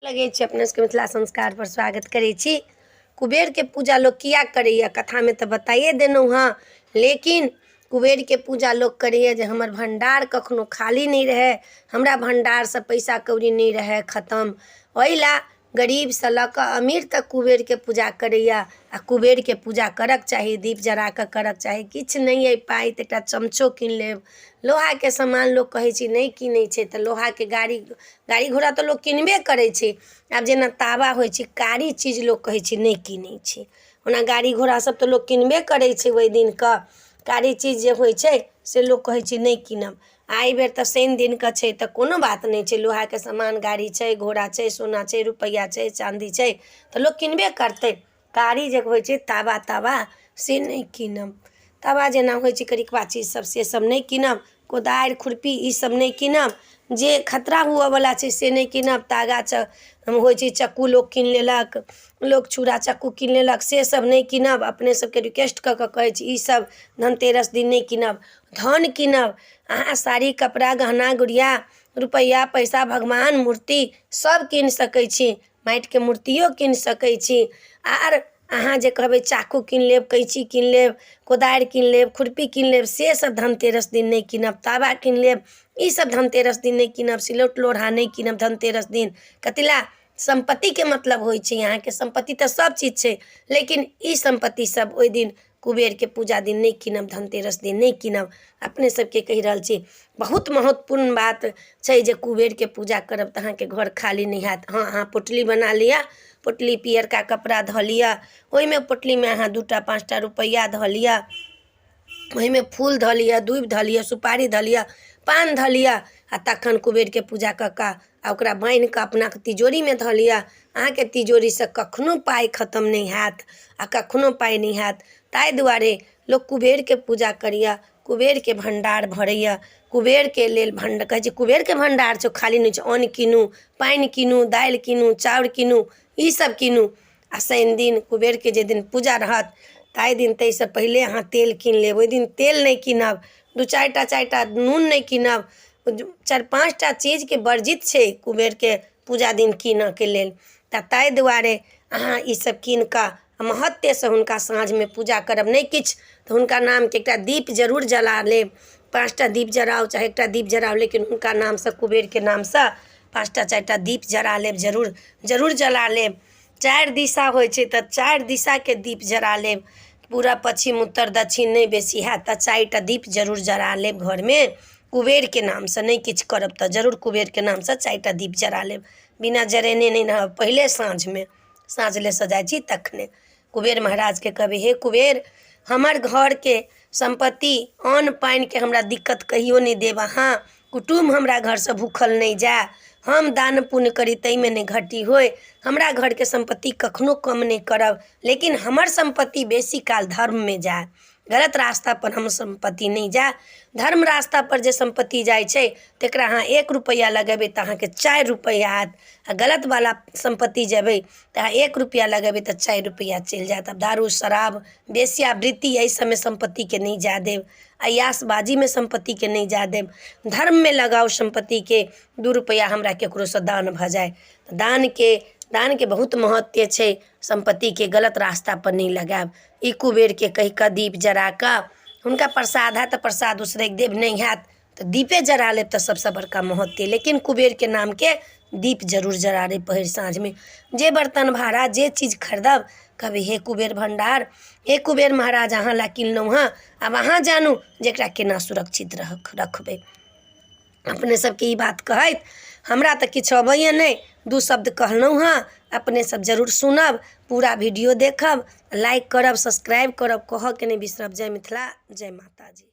लगै छी अपने सबके मिथिला संस्कारपर स्वागत करै छी। कुबेरके पूजा लोक किया करैए? कथामे तऽ बताइए देलहुँ हँ, लेकिन कुबेरके पूजा लोक करैए जे हमर भण्डार कखनो खाली नहि रहै, हमरा भण्डारसँ पैसा कौड़ी नहि रहै खतम। ओहि लए गरीबसँ लऽ कऽ अमीर तक कुबेरके पूजा करैए आ कुबेरके पूजा करऽके चाही, दीप जरा कऽ करऽके चाही। किछु नहि अइ पाइ तऽ एकटा चमचो कीन लेब। लोहाके सामान लोक कहै छै नहि कीनै छै, तऽ लोहाके गाड़ी गाड़ी घोड़ा तऽ लोक किनबे करै छै। आब जेना तावा होइ छै, कारी चीज लोक कहै छै नहि कीनै छै। ओना गाड़ी घोड़ा सब तऽ लोक किनबे करै छै। ओहि दिनके कारी चीज जे होइ छै से लोक कहै छै नहि कीनब। आ एहिबेर तऽ शनि दिनके छै तऽ कोनो बात नहि छै। लोहाके सामान गाड़ी छै, घोड़ा छै, सोना छै, रुपैआ छै, चाँदी छै, तऽ लोक किनबे करतै। कारी जे होइ छै तावा तावा से नहि कीनब। तावा जेना होइ छै करिकबा चीज सब, से सब नहि कीनब। कोदारि खुरपी ई सब नहि कीनब। जे खतरा हुअऽवला छै से नहि कीनब। तागा होइ छै, चक्कू लोक कीन लेलक, लोक छुरा चक्कू कीन लेलक, से सब नहि कीनब। अपने सबके रिक्वेस्ट कऽ कऽ कहै छी, ई सब धनतेरस दिन नहि कीनब। धन कीनब अहाँ, साड़ी कपड़ा गहना गुड़िया रुपैआ पैसा भगवान मूर्ति सब कीन सकै छी, माटिके मूर्तियो कीन सकै छी। आर अहाँ जे कहबै चाकू कीन लेब, कैँची कीन लेब, कोदारि कीन लेब, खुरपी कीन लेब, से सब धनतेरस दिन नहि कीनब। तावा कीन लेब, ई सब धनतेरस दिन नहि कीनब। सिलौट लोढ़ा नहि कीनब धनतेरस दिन। कथी लए? सम्पत्तिके मतलब होइ छै अहाँके सम्पत्ति तऽ सब चीज छै, लेकिन ई सम्पत्ति सब ओहि दिन कुबेरके पूजा दिन नहि कीनब, धनतेरस दिन नहि कीनब। अपने सबके कहि रहल छी, बहुत महत्वपूर्ण बात छै जे कुबेरके पूजा करब तऽ अहाँके घर खाली नहि हैत। हँ, अहाँ पोटली बना लिअ, पोटली पियरका कपड़ा धऽ लिअ ओहिमे, पोटलीमे अहाँ 2 टा 5 टा रुपैआ धऽ लिअ, ओहिमे फूल धऽ लिअ, दूबि धऽ लिअ, सुपारी धऽ लिअ, पान धऽ लिअ आ तखन कुबेरके पूजा कऽ कऽ आ ओकरा बान्हि कऽ अपना तिजोरीमे धऽ लिअ। अहाँके तिजोरीसँ कखनो पाइ खतम नहि हैत आ कखनो पाइ नहि हैत। ताहि दुआरे लोक कुबेरके पूजा करैए, कुबेरके भण्डार भरैए, कुबेरके लेल भण्ड कहै छै कुबेरके भण्डार छौ, खाली नहि छौ। अन्न कीनू, पानि कीनू, दालि कीनू, चाउर कीनू, ईसब कीनू आ शनि दिन कुबेरके जाहि दिन पूजा रहत ताहि दिन ताहिसँ पहिले अहाँ तेल कीन लेब। ओहि दिन तेल नहि कीनब, 2 4 टा 4 टा नून नहि कीनब। 4 5 टा चीजके वर्जित छै कुबेरके पूजा दिन कीनऽके लेल। तऽ ताहि दुआरे अहाँ ईसब कीन कऽ महत्वसँ हुनका साँझमे पूजा करब। नहि किछु तऽ हुनका नामके एकटा दीप जरूर जला लेब। 5 टा दीप जराउ चाहे एकटा दीप जराउ, लेकिन हुनका नामसँ, कुबेरके नामसँ 5 टा 4 टा दीप जरा लेब, जरूर जरूर जला लेब। चारि दिशा होइ छै तऽ चारि दिशाके दीप जरा लेब, पूरा पच्छिम उत्तर दक्षिण। नहि बेसी हैत तऽ 4 टा दीप जरूर जरा लेब घरमे कुबेरके नामसँ। नहि किछु करब तऽ जरूर कुबेरके नामसँ 4 टा दीप जरा लेब। बिना जरेने नहि रहब। पहिले साँझमे साँझ लेसऽ जाइ छी तखने कुबेर महाराजके कहबै, हे कुबेर, हमर घरके सम्पत्ति अन्न पानिके हमरा दिक्कत कहियो नहि देब। अहाँ कुटुम्ब हमरा घरसँ भूखल नहि जाय, हम दान पुण्य करी ताहिमे नहि घटी होय, हमरा घरके सम्पत्ति कखनो कम नहि करब, लेकिन हमर सम्पत्ति बेसी काल धर्ममे जाय, गलत रास्तापर हमर सम्पत्ति नहि जाय। धर्म रास्तापर जे सम्पत्ति जाइ छै तकरा अहाँ 1 रुपैआ लगेबै तऽ अहाँके 4 रुपैआ आयत आ गलतवला सम्पत्ति जेबै तऽ अहाँ 1 रुपैआ लगेबै तऽ 4 रुपैआ चलि जायत। आब दारू शराब वेश्यावृत्ति एहि सबमे सम्पत्तिके नहि जाय देब, अय्यासबाजीमे सम्पत्तिके नहि जाय देब। धर्ममे लगाउ सम्पत्तिके। 2 रुपैआ हमरा ककरोसँ दान भऽ जाय तऽ दानके दानके बहुत महत्व छै। सम्पत्तिके गलत रास्तापर नहि लगायब। ई कुबेरके कहि कऽ दीप जरा कऽ हुनका प्रसाद हैत तऽ प्रसाद उसरगि देब, नहि हैत तऽ दीपे जरा लेब तऽ सबसँ बड़का महत्व। लेकिन कुबेरके नामके दीप जरूर जरा लेब। पहिल साँझमे जे बर्तन भाड़ा जे चीज खरीदब, कहबै, हे कुबेर भण्डार, हे कुबेर महाराज, अहाँ लए किनलहुँ हँ, आब अहाँ जानू जे एकरा केना सुरक्षित रखबै। अपने सबके ई बात कहैत हमरा तऽ किछु अबैए नहि, दू शब्द कहलहुँ हँ। अपने सब जरूर सुनब, पूरा वीडियो देखब, लाइक करब, सब्सक्राइब करब, कहऽके नहि बिसरब। जय मिथिला, जय माताजी।